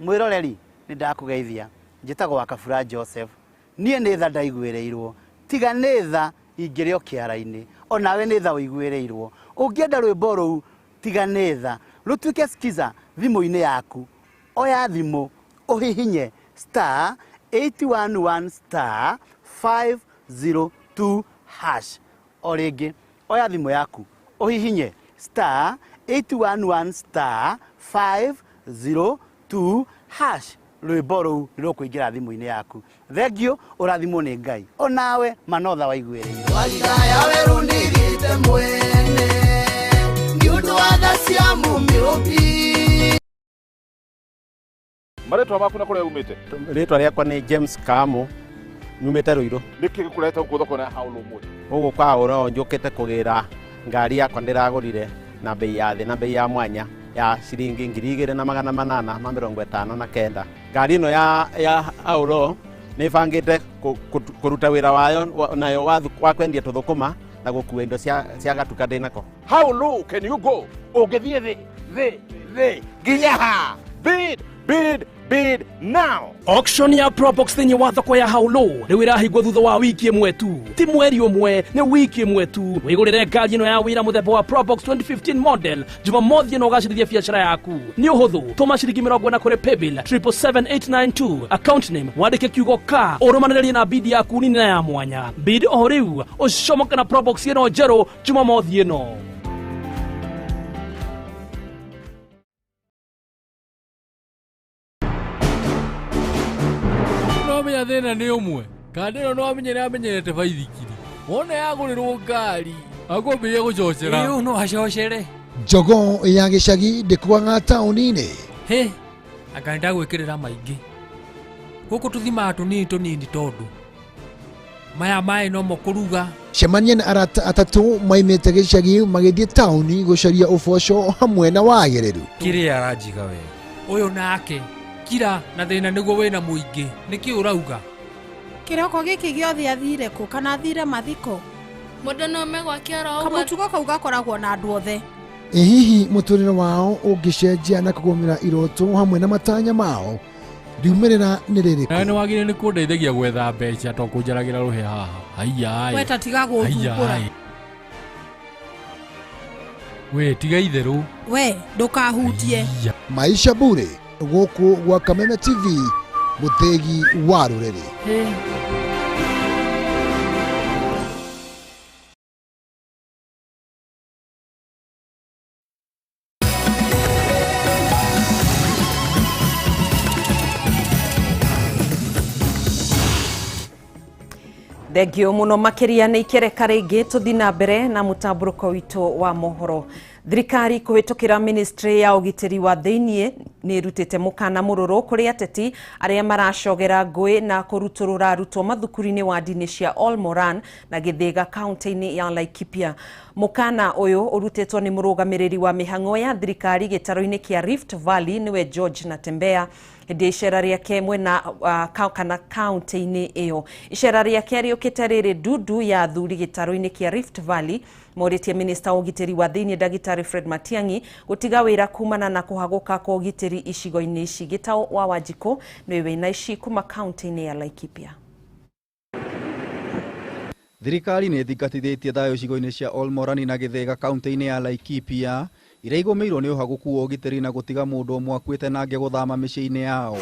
Mwiroreri nĩ ndakũgeithia, njĩtagwo Wakabura Joseph. Niĩ nĩ tha ndaiguĩrĩirwo, tiga nĩ tha ingĩrĩ o kĩara-inĩ, onawe nĩ tha ũiguĩrĩirwo. Ũngĩenda rwĩmbo rũu tiga nĩ tha rũtuĩke skiza thimũ-inĩ yaku, oya thimũ ũhihinye star 811 star 502 hash. O rĩngĩ oya thimũ yaku ũhihinye star 811 star 502 hash. Rwĩmbo rũu rũkũingĩra thimũ-inĩ yaku. Thengiũ, ũrathimwo nĩ Ngai, onawe manotha waiguĩrĩirwo. Marĩtwa maku na kũrĩa umĩte? Rĩtwa rĩakwa nĩ James Kamu, nyumĩte Ruiru. Nĩkĩ gĩkũrehete gũkũ thoko ya Haũlũ ũmũthĩ? Gũkũ kwa Haũlũ njũkĩte kũgĩra ngari yakwa ndĩragũrire na bei ya thĩ na bei ya mwanya ya ciringi 2859. Ngari ĩno ya Haũlũ nĩ ĩbangĩte kũruta wĩra wayo nayo wa kwendia tũthũkũma na gũkua indo cia gatuka ndĩnako. How low can you go? Ũngĩthiĩ thĩ thĩ thĩ nginya ha? Bid, bid, bid now. Auction ya Probox thĩinĩ wa thoko ya Haũlũ rĩu ĩrahingwo thutha wa wiki ĩmwe tu, ti mweri ũmwe, nĩ wiki ĩmwe tu. Wĩgũrĩre ngari ĩno ya wĩra mũthemba wa Probox 2015 model Jumamothi ĩno ũgacĩrithie biacara yaku. Nĩ ũhũthũ, tũma ciringi 40 kũrĩ paybill 777892, account name wandĩke kiugo ka, ũrũmanĩrĩrie na bid yaku nini na ya mwanya. Bid o rĩu ũcomoke na Probox ĩno njerũ Jumamothi ĩno. Menya thĩna nĩ ũmwe, kandĩ ĩno no amenye nĩ amenyerete baithikiri, wona yagũrĩrwo ngari akwambĩrĩria gũcocera. Ĩĩ, no acocere. Jogoo ya gĩcagi ndĩkuaga taũni-inĩ. Hĩ, anga nĩndagwĩkĩrĩra maingĩ. Gũkũ tũthimaga tũnini tũnini tondũ maya maĩ nomo kũruga. Cemania na arata atatũ maimĩte gĩcagi magĩthiĩ taũni gũcaria ũboco hamwe na wagĩrĩru. Kĩrĩa aranjiga we ũyũ nake kira na thĩna nĩguo wĩna mũingĩ, nĩkĩ ũrauga? Kĩroko gĩkĩ gĩothe athire kũ kana athire mathiko? Mũndũ no ome gwake oro ũguo. Kamũtugo kau gakoragwo na andũ othe. Ĩ hihi mũtũrĩre wao ũngĩcenjia na kũgũmĩra iroto hamwe na matanya mao, riumĩrĩra nĩ rĩrĩkũ? Nawe nĩwagĩrĩire nĩ kũndeithagia gwetha mbeca to kũnjaragĩra rũhĩ haha. Haiya. We ta tiga gũthumbũra. We tiga itherũ. We ndũkahutie. Maisha Bure gũkũ gwa Kameme TV, mũthĩgi wa rũrĩrĩ. Thengio muno makiria nĩ ikereka rĩngĩ tũthi na mbere na mũtambũrũko witũ wa mohoro. Thirikari kũhĩtũkĩra ministry ya ũgitĩri wa thĩiniĩ nĩ ĩrutĩte mũkana mũrũrũ kũrĩ ateti arĩa maracogera ngũĩ na kũrutũrũra arutwo mathukuru-inĩ wa ndini cia Olmoran na Gĩthĩga kaunti-inĩ ya Laikipia. Mũkana ũyũ ũrutĩtwo nĩ mũrũgamĩrĩri wa mĩhang'o ya thirikari gĩtaro-inĩ kĩa Rift Valley nĩwe George Natembeya hĩndĩ ya icera rĩake mwena kana kaunti-inĩ ĩyo. Icera rĩake rĩũkĩte rĩrĩ ndundu ya athuri gĩtaro-inĩ kĩa Rift Valley morĩtie minista wa ũgitĩri wa thĩiniĩ ndagĩtarĩ Fred Matiang'i gũtiga wĩra kumana na kũhagũka kwa ũgitĩri icigo-inĩ ici. Gĩtaũ wa Wanjikũ nĩwe wĩna ici kuma kaunti-inĩ ya Laikipia. Thirikari nĩ ĩthingatithĩtie thayũ icigo-inĩ cia Olmorani na Gĩthĩga kaunti-inĩ ya Laikipia iria igũmĩirwo nĩ ũhagũku wa ũgitĩri na gũtiga mũndũ ũmwe akuĩte na angĩ gũthama mĩciĩ-inĩ yao.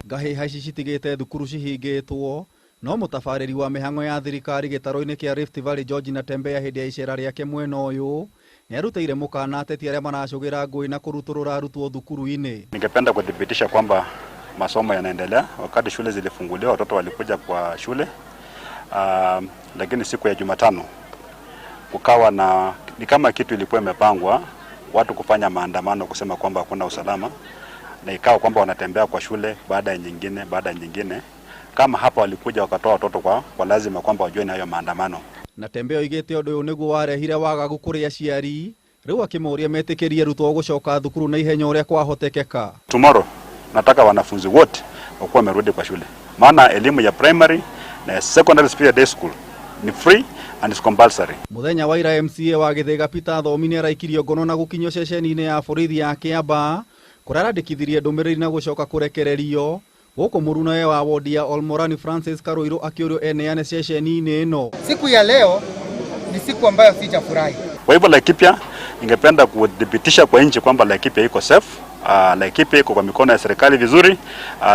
Ngahĩha ici citigĩte thukuru cihingĩtwo, no mũtabarĩri wa mĩhang'o ya thirikari gĩtaro-inĩ kĩa Rift Valley George Natembeya hĩndĩ ya icera rĩake mwena ũyũ nĩarutĩire mũkana ateti arĩa maracũgĩra ngũĩ na kũrutũrũra arutwo thukuru-inĩ. Ningependa kuthibitisha kwamba masomo yanaendelea. Wakati shule zilifunguliwa watoto walikuja kwa shule, lakini siku ya Jumatano kukawa na ni kama kitu ilikuwa imepangwa, watu kufanya maandamano kusema kwamba hakuna usalama, na ikawa kwamba wanatembea kwa shule baada ya nyingine baada ya nyingine. Kama hapa walikuja wakatoa watoto kwa lazima kwamba wajue hayo maandamano. Natembeya oigĩte ũndũ ũyũ nĩguo warehire wagagu kũrĩ aciari, rĩu akĩmoria metĩkĩrie arutwo gũcoka thukuru na ihenya ũrĩa kwahotekeka. Tomorrow nataka wanafunzi wote wakuwa wamerudi kwa shule, maana elimu ya primary na secondary pia day school ni free and is compulsory. Muthenya wa ira MCA wa Gĩthĩga Peter Thomi nĩ araikirio ngono na gũkinyio ceceni-inĩ ya borithi ya Kĩambaa kũrĩa arandĩkithirie ndũmĩrĩri na gũcoka kũrekererio. Gũkũ mũrunawe wa wodi ya Olmorani Francis Karuiru akĩũrio eneane ceceni-inĩ ĩno. Siku ya leo ni siku ambayo sijafurahi. Kwa hivyo Laikipia ningependa kudhibitisha kwa nchi kwamba Laikipia iko safe. Laikipia iko kwa mikono ya serikali vizuri.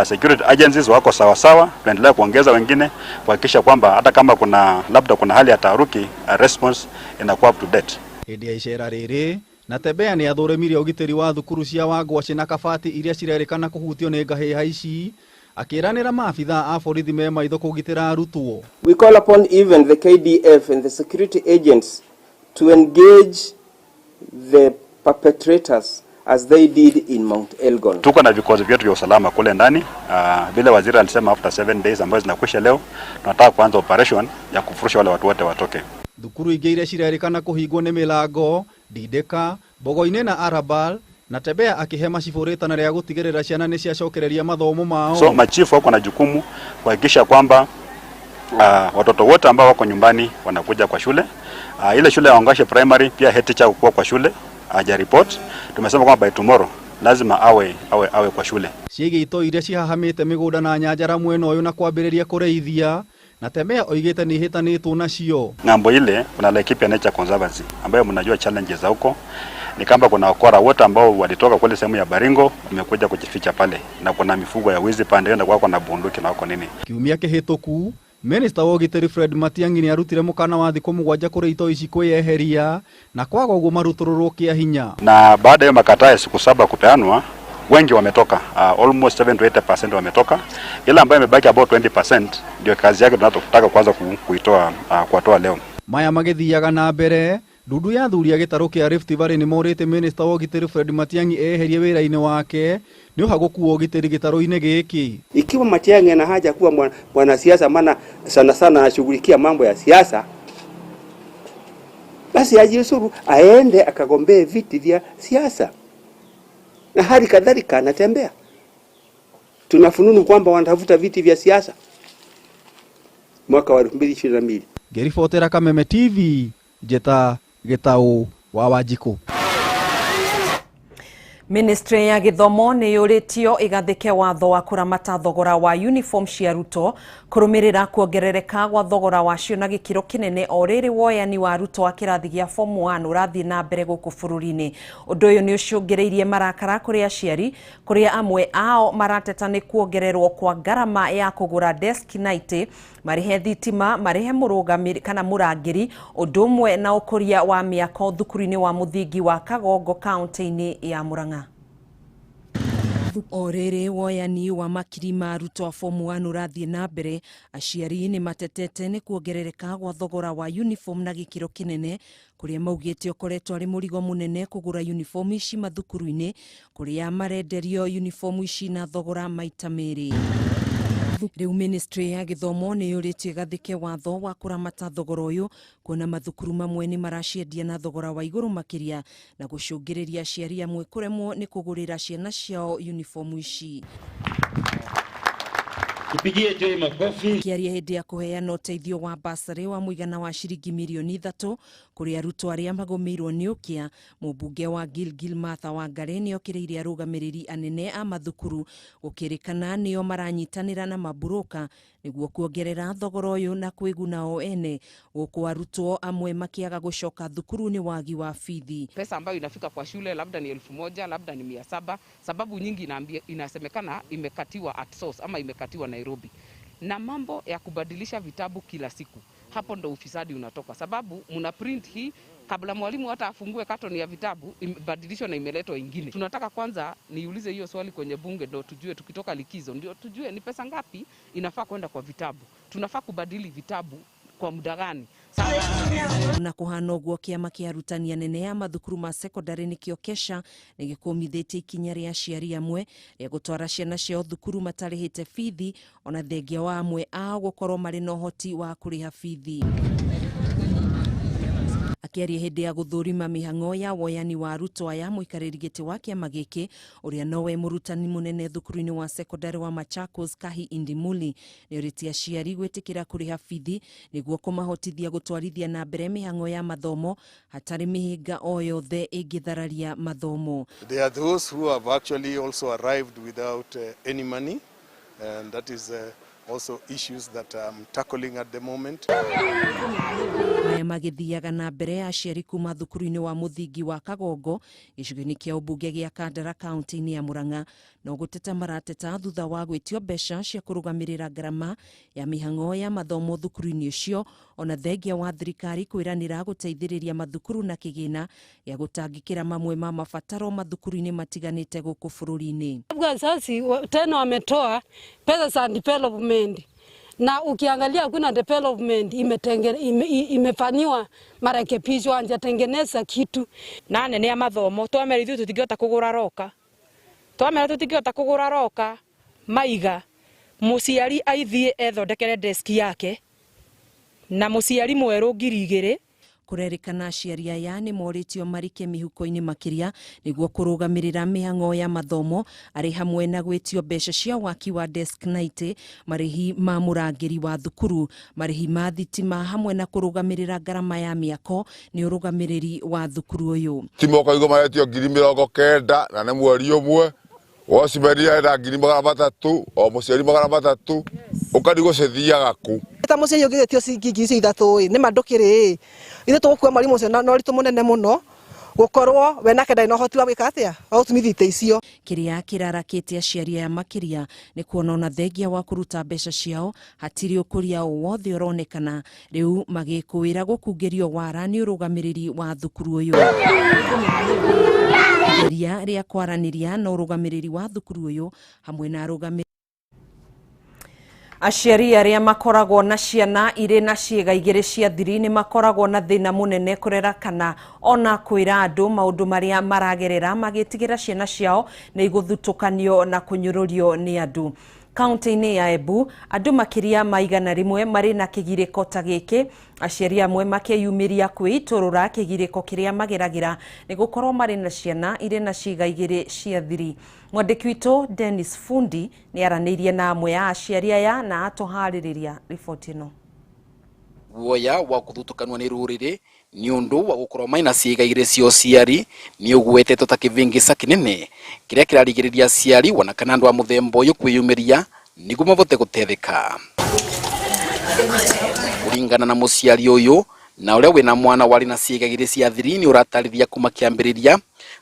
Security agencies wako sawa sawa. Tunaendelea kuongeza wengine kuhakikisha kwamba hata kama kuna labda kuna hali ya taharuki, response inakuwa up to date. Hĩndĩ ya icera rĩrĩ Natembeya nĩ athũrĩmire ũgitĩri wa thukuru cia Wangwacĩ na Kabati iria cirerĩkana kũhutio nĩ ngahĩha ici, akĩranĩra maabithaa a borithi me maitho kũgitĩra arutwo. We call upon even the KDF and the security agents to engage the perpetrators as they did in Mount Elgon. Tuko na vikosi vyetu vya usalama kule ndani. Vile waziri alisema after 7 days ambazo zinakwisha leo, tunataka kuanza operation ya kufurusha wale watu wote watoke. Thukuru ingĩ iria cirerĩkana kũhingwo nĩ Mĩlango, Ndindĩka, Mbogo-inĩ na Arabal. Natembeya akĩhe macibũ rĩtana rĩa gũtigĩrĩra ciana nĩ ciacokereria mathomo mao. So machifu wako na jukumu kuhakikisha kwamba watoto wote ambao wako nyumbani wanakuja kwa shule. Ile shule ya Wangashe Primary pia head teacher kuwa kwa shule aja report. Tumesema kwamba by tomorrow lazima awe kwa shule. Ciĩgiĩ itoi iria cihahamĩte mĩgũnda na nyanjara mwena ũyũ na kwambĩrĩria kũrĩithia, Natembeya oigĩte nĩ ihĩtanĩtwo nacio. Ng'ambo ile kuna Laikipia Nature Conservancy ambayo mnajua challenges za huko ni kama kuna wakora wote ambao walitoka kule sehemu ya Baringo wamekuja kujificha pale, na kuna mifugo ya wizi pande na kwako na bunduki na wako nini. Kiumia kĩhĩtũku Minister wa ũgitĩri Fred Matiang'i nĩarutire mũkana wa thikũ 7 kũrĩ itoi ici kwĩyeheria na kwaga ũguo marutũrũrwo kĩa hinya. Na baada ya makataa ya siku 7 kupeanwa, wengi wametoka, almost 7 to 80% wametoka. Ila ambayo imebaki about 20% ndio kazi yake tunataka kuanza kuitoa, kuwatoa leo. Maya magĩthiaga na mbere, ndundu ya athuri a gĩtarũ kĩa Rift Valley nĩ morĩte Minister wa ũgitĩri Fred Matiang'i eherie wĩra-inĩ wake nĩ ũhagũku wa ũgitĩri gĩtarũ-inĩ gĩkĩ. Ikiwa Matiang'i ana haja kuwa mwanasiasa, maana sana sana anashughulikia mambo ya siasa, basi ajiuzuru aende akagombee viti vya siasa. Na hali kadhalika anatembea. Tunafununu kwamba wanatafuta viti vya siasa mwaka wa 2022. Ngĩribotera Kameme TV, Njeta Gĩtaũ wa Wanjikũ. Ministry ya gĩthomo nĩ yũrĩtio ĩgathĩke watho wa kũramata thogora wa uniform cia arutwo kũrũmĩrĩra kuongerereka gwa thogora wacio na gĩkĩro kĩnene o rĩrĩ woyani wa arutwo a kĩrathi gĩa form 1 ũrathiĩ na mbere gũkũ bũrũri-inĩ. Ũndũ ũyũ nĩ ũcũngĩrĩirie marakara kũrĩ aciari, kũrĩa amwe ao marateta nĩ kuongererwo kwa ngarama ya kũgũra desk na itĩ, marĩhe thitima, marĩhe mũrũgamĩrĩri kana mũrangĩri, ũndũ ũmwe na ũkũria wa mĩako thukuru-inĩ wa mũthingi wa Kagongo kaunti-inĩ ya Murang'a. O rĩrĩ woyani wa makiri ma arutwo a form 1 ũrathiĩ na mbere, aciari nĩ matetete nĩ kuongerereka gwa thogora wa uniform na gĩkĩro kĩnene, kũrĩa maugĩte ũkoretwo arĩ mũrigo mũnene kũgũra uniform ici mathukuru-inĩ, kũrĩa marenderio uniform ici na thogora maita merĩ. Rĩu ministry ya gĩthomo nĩ yũrĩtie ĩgathĩke watho wa kũramata thogora ũyũ, kuona mathukuru mamwe nĩ maraciendia na thogora wa igũrũ makĩria na gũcũngĩrĩria aciari amwe kũremwo nĩ kũgũrĩra ciana ciao uniform ici. Tupigie Joy makofi. Kĩaria hĩndĩ ya kũheana ũteithio wa basarĩ wa mũigana wa ciringi mirioni 3 kũrĩ arutwo arĩa magũmĩirwo nĩ ũkĩa, mũmbunge wa Gilgil Martha Wangari nĩokĩrĩire arũgamĩrĩri anene a mathukuru gũkĩrĩkana nĩo maranyitanĩra na maburoka nĩguo kuongerera thogora ũyũ na kwĩguna o ene, gũkũ arutwo amwe makĩaga gũcoka thukuru nĩ wagi wa bithi. Pesa ambayo inafika kwa shule labda ni 1000, labda ni 700, sababu nyingi inasemekana imekatiwa at source ama imekatiwa Nairobi. Na mambo ya kubadilisha vitabu kila siku, hapo ndo ufisadi unatoka, sababu muna print hii kabla mwalimu hata afungue katoni ya vitabu imebadilishwa na imeletwa ingine. Tunataka kwanza niulize hiyo swali kwenye bunge ndo tujue, tukitoka likizo ndio tujue ni pesa ngapi inafaa kwenda kwa vitabu. Tunafaa kubadili vitabu kwa muda gani. Na kuhana ũguo kĩama kĩa arutani anene a mathukuru ma secondary nĩkĩo KESHA nĩ gĩkũmithĩtie ikinya rĩa aciari amwe rĩa gũtwara ciana ciao thukuru matarĩhĩte bithi, ona thengia wa amwe ao gũkorwo marĩ na ũhoti wa kũrĩha bithi. Akĩaria hĩndĩ ya gũthũrima mĩhang'o ya woyani wa arutwo aya, mũikarĩri gĩtĩ wa kĩama gĩkĩ ũrĩa nowe mũrutani mũnene thukuru-inĩ wa secondary wa Machakos Kahi Indimuli nĩorĩtie aciari gwĩtĩkĩra kũrĩha bithi nĩguo kũmahotithia gũtwarithia na mbere mĩhang'o ya mathomo hatarĩ mĩhĩnga o yothe ĩngĩthararia mathomo. There are those who have actually also arrived without any money, and that is also issues that I'm tackling at the moment. Maya magĩthiaga na mbere ya aciari kuma thukuru-inĩ wa mũthingi wa Kagongo gĩcigo-inĩ kĩa ũmbunge gĩa Kandara kaunti-inĩ ya Murang'a no gũteta marateta thutha wa gwĩtio mbeca cia kũrũgamĩrĩra ngarama ya mĩhang'o ya mathomo thukuru-inĩ ũcio, ona thengia wa thirikari kwĩranĩra gũteithĩrĩria mathukuru na kĩgĩna gĩa gũtangĩkĩra mamwe ma mabataro mathukuru-inĩ matiganĩte gũkũ bũrũri-inĩ. Wazazi tena wametoa pesa za development, na ukiangalia kuna development imefanyiwa marekebisho, hajatengeneza kitu. Na nene ya mathomo twamera ithuĩ tũtingĩhota kũgũra roka, twamera tũtingĩhota kũgũra roka maiga mũciari aithiĩ ethondekere desk yake na mũciari mwerũ 2,000. Kũrerĩkana aciari aya nĩ morĩtio marike mĩhuko-inĩ makĩria nĩguo kũrũgamĩrĩra mĩhang'o ya mathomo, arĩ hamwe na gwĩtio mbeca cia waki wa desk 90, marĩhi ma mũrangĩri wa thukuru, marĩhi ma thitima hamwe na kũrũgamĩrĩra ngarama ya mĩako nĩ ũrũgamĩrĩri wa thukuru ũyũ. Timoka igo maretio 90,000 na nĩ mweri ũmwe, wocimeri arenda 300,000, o mũciari 300, ũkarigwo cithiaga kũ. Ta mũciari ũngĩgĩtio ciringi icio ithatũ ĩ nĩ ma ndũkĩrĩ ĩ ithuĩ tũgũkua mwarimũ ũcio na ũritũ mũnene mũno gũkorwo we nake ndarĩ na ũhoti wa gwĩka atĩa wa gũtumithia itĩ icio. Kĩrĩa kĩrarakĩte aciari aya makĩria nĩ kuona ona thengia wa kũruta mbeca ciao hatirĩ ũkũria o wothe ũronekana, rĩu magĩkũĩra gũkungĩrio wara nĩ ũrũgamĩrĩri wa thukuru ũyũ. Igeria rĩa kwaranĩria na ũrũgamĩrĩri wa thukuru ũyũ hamwe na arũgamĩrĩri. Aciari arĩa makoragwo na ciana irĩ na ciĩga igĩrĩ cia thiri nĩ makoragwo na thĩna mũnene kũrera kana ona kwĩra andũ maũndũ marĩa maragerera magĩtigĩra ciana ciao nĩ igũthutũkanio na kũnyũrũrio nĩ andũ. Kaunti-inĩ ya Embu andũ makĩria ma 100 marĩ na kĩgirĩko ta gĩkĩ, aciari amwe makeyumĩria kwĩitũrũra kĩgirĩko kĩrĩa mageragĩra nĩ gũkorwo marĩ na ciana irĩ na ciĩga igĩrĩ cia thiri. Mwandĩki witũ Dennis Fundi nĩ aranĩirie na amwe a aciari aya na atũharĩrĩria riboti ĩno. Guoya wa gũthutũkanwo nĩ rũrĩrĩ nĩ ũndũ wa gũkorwo maina ciĩga igĩrĩ cia ũciari nĩ ũgwetetwo ta kĩvĩngĩca kĩnene kĩrĩa kĩrarigĩrĩria aciari ona kana andũ a mũthemba ũyũ kwĩyumĩria nĩguo mahote gũteithĩka. Kũringana na mũciari ũyũ na ũrĩa wĩna mwana warĩ na ciĩga igĩrĩ cia thiri nĩ ũratarĩria kuma kĩambĩrĩria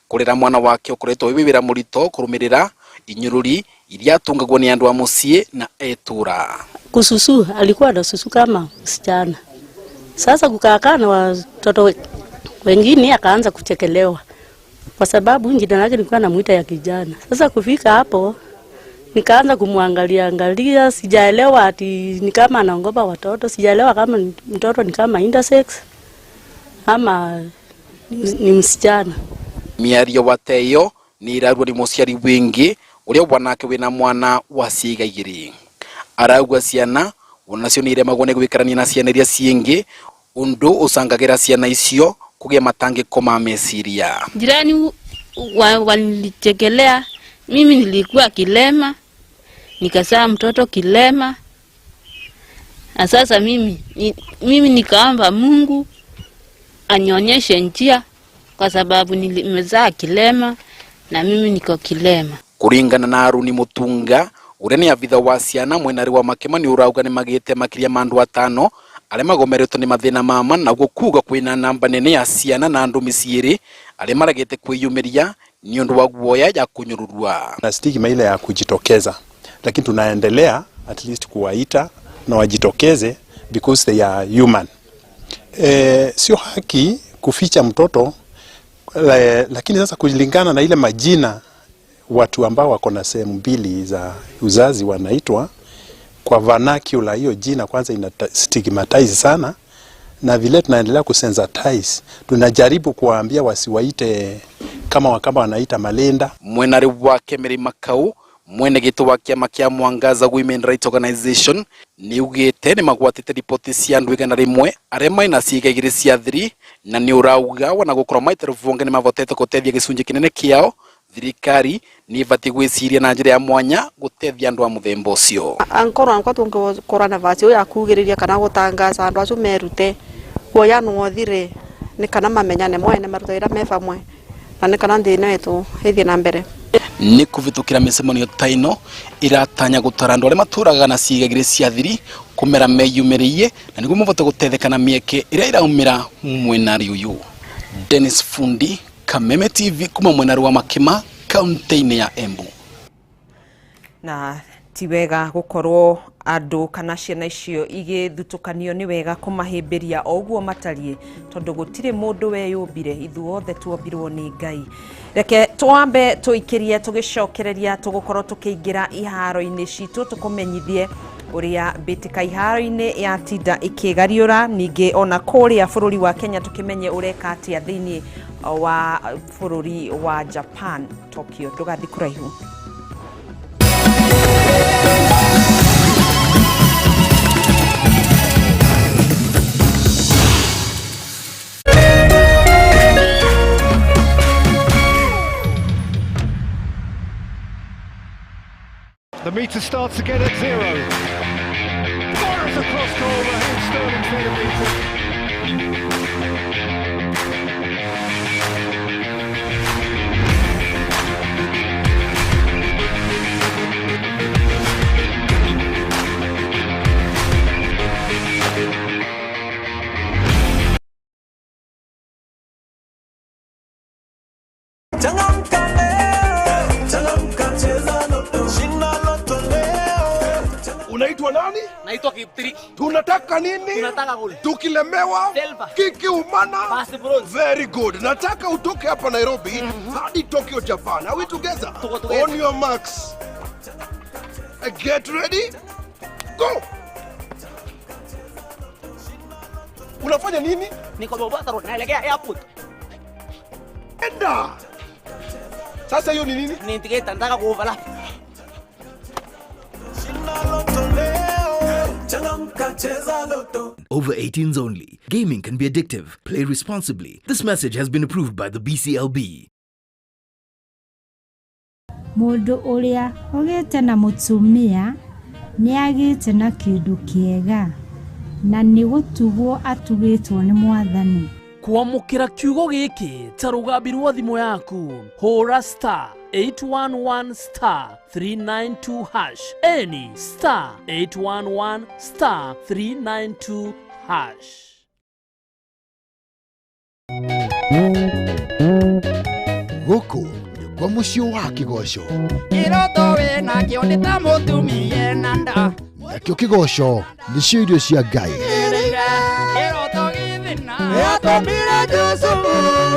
kũrera mwana wake ũkoretwo wĩ wĩra mũritũ kũrũmĩrĩra inyũrũri iria atungagwo nĩ andũ a mũciĩ na etũra. Kususu alikuwa na susu kama msichana. Sasa kukaa na watoto wengine akaanza kuchekelewa kwa sababu jina lake nilikuwa namuita ya kijana. Sasa kufika hapo nikaanza kumwangalia angalia, sijaelewa ati ni kama anaogopa watoto, sijaelewa kama mtoto ni kama intersex ama ni msichana. Miario wateyo ni irarwo ni muciari wingi uria wanake wina mwana wa ciĩga igĩrĩ. Arauga ciana onacio nĩ iremagwo nĩ gwikarania na ciana iria ciingĩ, undu ucangagira ciana icio kugia matangĩko ma meciria. Jirani walinichekelea mimi, nilikuwa kilema, nikazaa mtoto kilema. Na sasa mimi nikaomba Mungu anionyeshe njia kwa sababu nilimezaa kilema na mimi niko kilema. Kuringana na Aruni Mutunga uria ni abitha wa ciana mwenari wa Makema ni urauga ni magite makiria ma andu atano aria magomeretwo ni mathina mama, na gukuga kwina namba nene ya ciana na andu miciiri aria maragite kwiyumiria ni undu wa guoya ya kunyururua na stigma ile ya kujitokeza, lakini tunaendelea at least kuwaita na wajitokeze because they are human. Sio haki kuficha mtoto, lakini sasa kulingana na ile majina watu ambao wako na sehemu mbili za uzazi wanaitwa, Kwa vernacular hiyo jina kwanza ina stigmatize sana, na vile tunaendelea kusensitize, tunajaribu kuwaambia wasiwaite kama Wakamba wanaita Malenda. Mwenari wake Mary Makau mwene gito wa kiama kia Mwangaza Women Rights Organization niugite ni magwatite ripoti cia andu 100 aria maina ciiga igiri cia thiri, na ni urauga wana gukorwo maite ruvunge ni mavotete gutethia gicunji kinene kiao. Thirikari ni ibati gwiciria na njira ya mwanya gutethia andu a muthemba ucio. Ankorwo ankwa tungikorwa na vasi ya kugiriria kana gutangaza andu acio merute kuoyanwo thire ni kana mamenyane mwene marute wira me vamwe na ni kana nthĩ ĩno yetu ĩthiĩ na mbere. Ni kuvitukira micemanio ta ino iratanya gutara andu aria maturaga na ciiga igiri cia thiri kumera meyumiriie na niguo mabote gutetheka na mieke iria iraumira mwenari uyu. Dennis Fundi, Kameme TV, kuma mwenari wa Makima, kaunti-ini ya Embu. Na ti wega gukorwo andu kana ciana icio igithutukanio, ni wega kumahimbiria o uguo matarie, tondu gutire mundu weyumbire, ithuothe tuombirwo ni Ngai. Reke twambe tuikirie tugicokereria tugukorwo tukiingira iharo-ini citu tukumenyithie uria mbitika iharo-ini ya tinda ikigariura, ningi ona kuria bururi wa Kenya tukimenye ureka atia thiini wa bururi wa Japan Tokyo. Ndugathi kuraihu. The meter starts again at 0. Fires across goal, Raheem Sterling's header beaten. Unaitwa nani? Naitwa Kiptriki. Tunataka nini? Tunataka goli. Tukilemewa Silver. Kikiumana. Basi bronze. Very good. Nataka utoke hapa Nairobi hadi Tokyo, Japan. Are we together? Tuko together. On your marks. Get ready. Go. Unafanya nini? Niko Mombasa Road, naelekea airport. Enda. Sasa hiyo ni nini? Ni indicator, nataka kuoverlap. Over 18s only. Gaming can be addictive. Play responsibly. This message has been approved by the BCLB. Mundu uria ugite na mutumia ni agite na kindu kiega na ni gutugwo atugitwo ni Mwathani. Kwamukira kiugo giki ta rugambi rwa thimu yaku, hura star 811 star 392 hash, any star 811 star 392 hash. Guku ni kwa muciĩ wa kĩgoco. Kĩroto wĩnakĩo nĩ ta mũtumia na nda. Nakĩo kĩgoco nĩcio irio cia Ngai. Kĩroto gĩthĩna. Yatũmire Jusufu.